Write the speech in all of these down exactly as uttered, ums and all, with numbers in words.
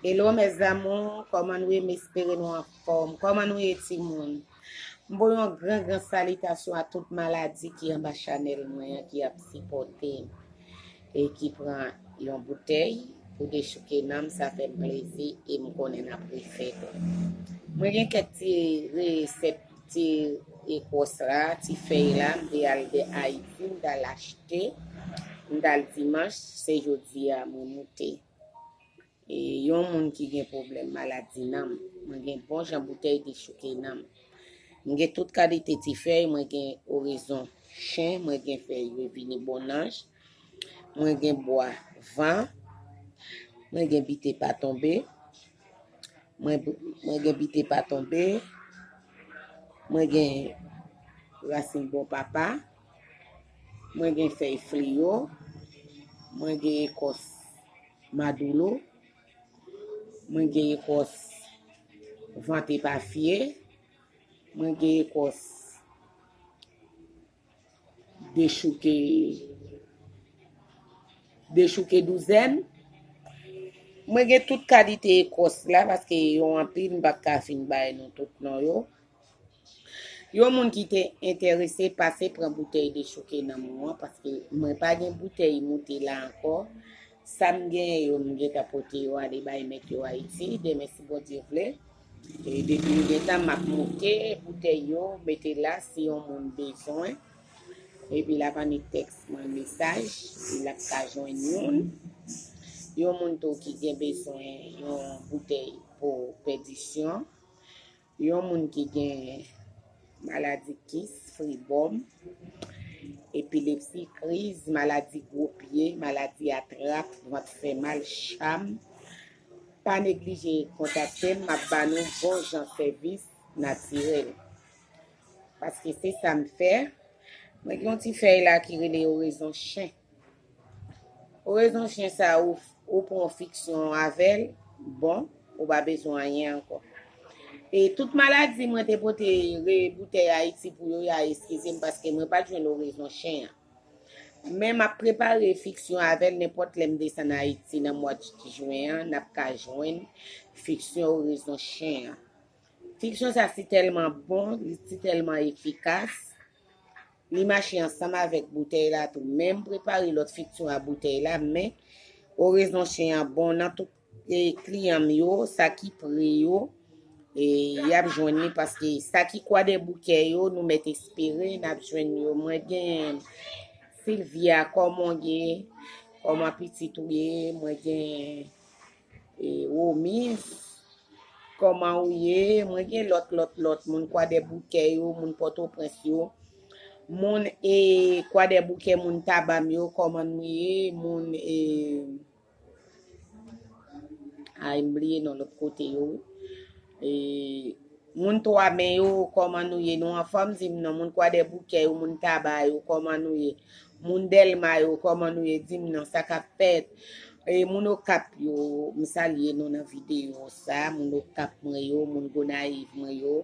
Hello mes amours, kòman nou ye? M espere nou anfòm. Kòman nou ye timoun? M voye yon gran gran salitasyon a tout maladi ki anba chanèl mwen an, ki ap sipòte m e ki pran yon boutèy pou dechouke nanm. Sa fè m plezi e m konnen n ap refè tou. Mwen gen kèk ti resèp, ti ekòs la, ti fèy la, m te al de Ayiti, m t al achte, m t al dimanch, se jodi a mwen moute. E yon moun ki gen pwoblèm maladi nanm, mwen gen bon jan boutèy dechouke nanm. M gen tout kalite ti fèy, mwen gen orezon chen, mwen gen fèy revini bonanj, mwen gen bwa van, mwen gen bite pa tonbe, mwen, mwen gen bite pa tonbe, mwen gen rasin bon papa, mwen gen fèy fliyo, mwen gen ekòs madoulo, mwen gen ekòs vant epafye, mwen gen ekòs dechouke, dechouke douzèn. Mwen gen tout kalite ekòs la, paske yo anpil, m pa ka fin bay nou tout non yo. Yon moun ki te enterese, pase pran boutèy dechouke nanm ou an, paske mwen pa gen boutèy moute la ankò. Sa m genyen yo, m gentan pote yo ale bay mèt yo Ayiti, demen si Bondye vle. E depi m gentan, m ap moute boutèy yo, mete la si yon moun bezwen. Epi l ap annik tèks mwen mesaj, l ap ka jwenn youn. Yon moun tou ki gen bezwen yon boutèy pou pèdisyon. Yon moun ki gen maladi kis, fribòm, epilepsi, kriz, maladi gwo pye, maladi atrap, vant fè mal, cham, pa neglije kontakte m, m ap ba nou bon jan sèvis natirèl. Paske se sa m fè. Mwen gen yon ti fèy la ki rele orezon chen. Orezon chen sa, ou, ou pran yon fiksyon avè l, bon, ou pa bezwen anyen ankò. E tout maladi mwen te pote re boutèy Ayiti pou yo, ya eskize m paske mwen pa t jwenn orezon chen an. Men m ap prepare fiksyon avè l, nenpòt lè m desann Ayiti nan mwa jen an, n ap ka jwenn fiksyon orezon chen an. Fiksyon sa si tèlman bon, li si tèlman efikas. Li mache ansanm avèk boutèy la tou. Men m prepare lòt fiksyon a boutèy la, men orezon chen an bon nan tout, e, kliyan m yo, sa ki pre yo, e, y ap jwenn li paske sa ki Kwadèboukè yo, nou mèt espere n ap jwenn yo. Mwen gen Silvia, kòman w ye? Kòman pitit ou ye? Mwen gen, e, Womis, kòman ou ye? Mwen gen lòt, lòt, lòt moun Kwadèboukè yo, moun Pòtoprens yo. Moun, e, Kwadèboukè, moun Taba m yo, kòman nou ye? Moun, e, ay, m bliye non lòt kote yo. E, moun Twa Men yo, kòman nou ye? Nou anfòm? Di m non. Moun Kwadèboukè yo, moun Taba yo, kòman nou ye? Moun Dèlma yo, kòman nou ye? Di m non, sa k ap fèt? E, moun Okap yo, m salye nou nan videyo sa. Moun Okap mwen yo, moun Gonayiv mwen yo,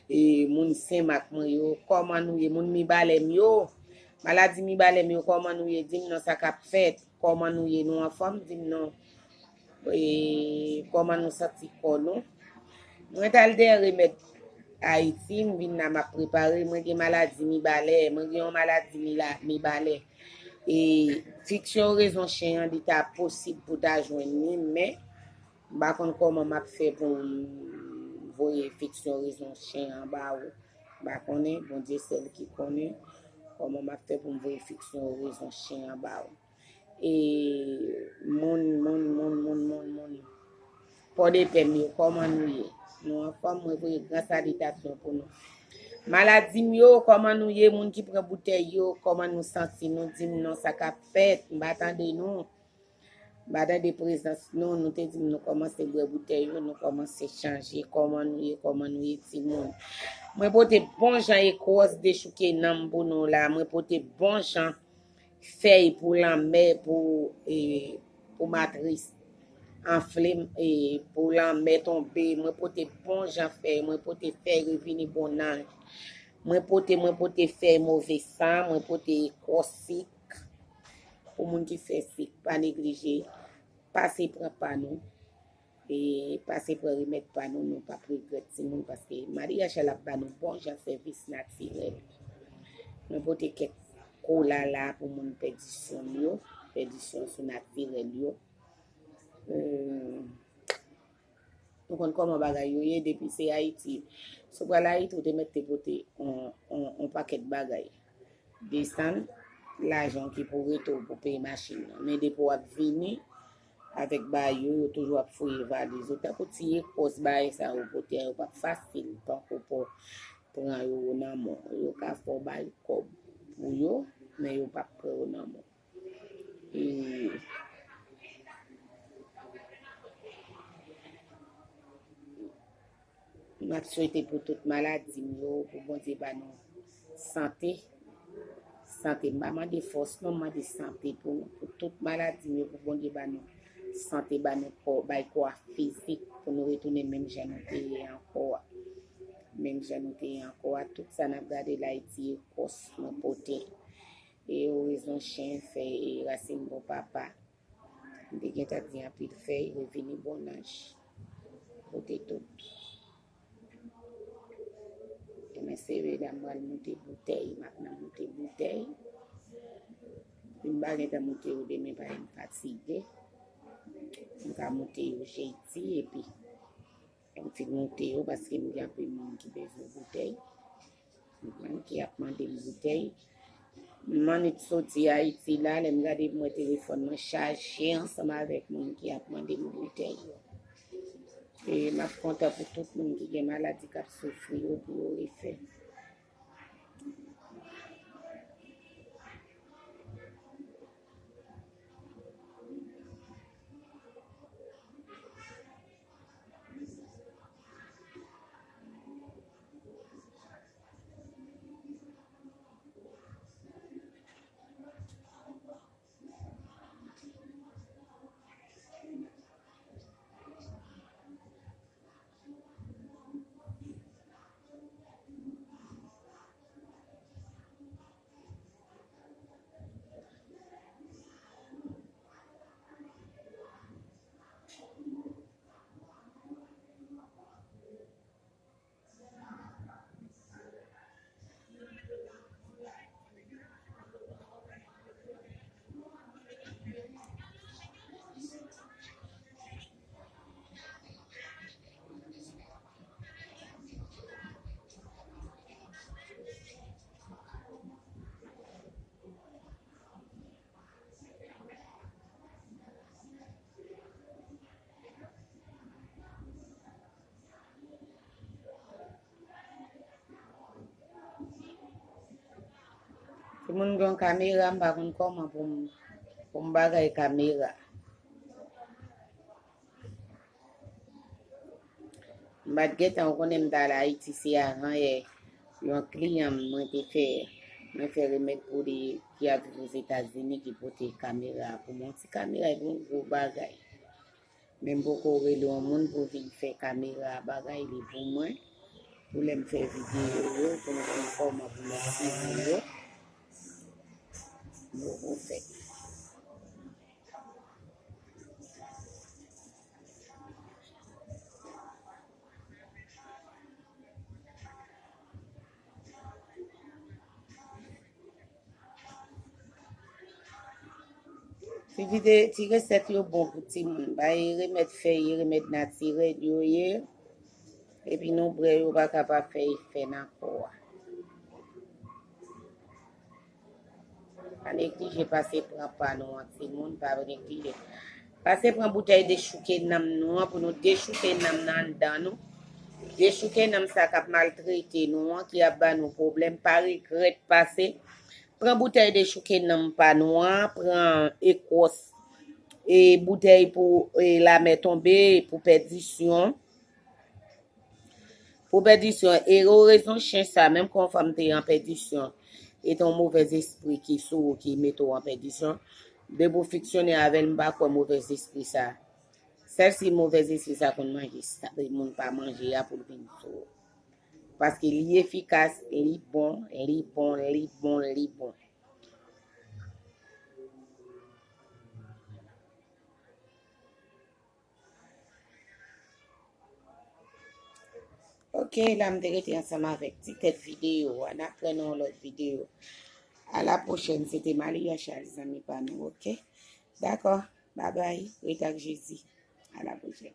e, moun Senmak mwen yo, kòman nou ye? Moun Mibalè m yo, maladi Mibalè m yo, kòman nou ye? Di m non, sa k ap fèt? Kòman nou ye? Nou anfòm? Di m non. E, kòman nou santi kò nou? Mwen t al dèyè remèd Ayiti, m vin la, m ap prepare. Mwen gen maladi Mibalè, mwen gen yon maladi mila-, Mibalè. E, fiksyon orezon chen an, li ta posib pou ta jwenn li, men m pa konn kòman m ap fè pou m voye fiksyon orezon chen an ba ou. M pa konnen, Bondye sèl ki konnen kòman m ap fè pou m voye fiksyon orezon chen an ba ou. E, moun, moun, moun, moun, moun, moun. Pòdepè m yo, kòman nou ye? Nou anfòm? Mwen voye gran salitasyon pou nou. Maladi m yo, kòman nou ye? Moun ki pran boutèy yo, kòman nou santi nou? Di m non, sa k ap fèt? M pa tande nou. M pa tande prezans nou. Nou te di m nou kòmanse bwè boutèy yo, nou kòmanse chanje. Kòman nou ye? Kòman nou ye, timoun? Mwen pote bon jan ekòs dechouke nanm pou nou la. Mwen pote bon jan fèy pou lanmè, pou, e, pou matris anfle, e, pou lanmè tonbe. Mwen pote bon jan fèy, mwen pote fèy revini bonanj. Mwen pote, mwen pote fèy move san, mwen pote ekòs sik. Pou moun ki fè sik, pa neglije, pase pran pa nou. E pase pran remèd pa nou, nou p ap regrèt timoun, paske Marie Rachel ap ba nou bon jan sèvis natirèl. Mwen pote kèk kola la pou moun pèdisyon yo, pèdisyon sou natirèl yo. Hmm. Nou konn kòman bagay yo ye depi se Ayiti. Si w pral Ayiti, ou te mèt te pote on, on, on pakèt bagay. Desann, lajan ki pou rete w pou peye machin nan. Men depi w ap vini avèk bagay yo, yo toujou ap fouye valiz ou. Tankou ti ekòs bagay sa yo pote a, yo p ap fasil tankou pou pran yo nan men w. Yo ka fè w bay kòb pou yo, men yo p ap pran yo nan men w. E m ap swete pou tout maladi m yo, pou Bondye ba nou sante. Sante, m pa mande fòs non, m mande sante pou nou. Pou tout maladi m yo, pou Bondye ba nou sante, ba nou kò, bay kò a fizik, pou nou retounen menm jan nou te ye ankò a. Menm jan nou te ye ankò a. Tout sa n ap gade la, e ti ekòs nou pote. E oraison chien fèy e rasin bon papa. M te gentan di anpil fèy, revini bon nanj. Pote tout. Demen se vre la m pral moute boutèy, m ap nan moute boutèy. Si m pa gentan moute yo demen, paske m fatige. M ka moute yo jedi, epi m fin moute yo, paske m gen anpil moun ki bezwen boutèy. Moun ki ap mande m boutèy. M annik soti Ayiti la, lè m gade m wè telefòn mwen chaje ansanm avèk moun ki ap mande m boutèy yo. E m ap kontan pou tout moun ki gen maladi k ap soufri yo, pou yo refè. Timoun gen yon kamera, m pa konn kòman pou m, pou m bagay kamera. M pa t gentan, ou konnen m t al Ayiti, se avan yè, yon kliyan m mwen te fè, mwen fè remèd pou li ki ap viv Ozetazini ki pote kamera pou mwen. Ti kamera, e bon gwo bagay. Men m poko rele yon moun pou vin fè kamera bagay li pou mwen. Pou lè m fè videyo yo, pou m konn kòman pou m eseye yo. M poko fè. Ti vide, ti resèt yo bon pou timoun. Bay remèd fèy, remèd natirèl yo ye. Epi nou bwè yo pa ka pa fè efè nan kò a. Pa neglije pase pran pa nou an, timoun, pa neglije. Pase pran boutèy dechouke nanm nou an pou nou dechouke nanm nan anndan nou. Dechouke nanm sa k ap maltrete nou an, ki ap ba nou pwoblèm, pa regrèt pase. Pran boutèy dechouke nanm pa nou an, pran ekòs, e boutèy pou, e lamè tonbe, pou pèdisyon. Pou pèdisyon, e oraison chen sa, menm konfòm te an pèdisyon, e te yon movèz espri ki sou ou ki mete w an pèdisyon, depi w fiksyone avè l, m pa kwè movèz espri sa. Sèl si movèz espri sa konn manje sa, moun pa manje a pou l vin sou ou. Paske li efikas, li bon, li bon, li bon, li bon. Ok, la m te rete ansanm avèk ti tèt videyo a. N ap wè nan yon lòt videyo. A la pwochèn, se te Malia Charles, zanmi pa nou, ok? Dakò, babay, rete ak Jezi. A la pwochèn.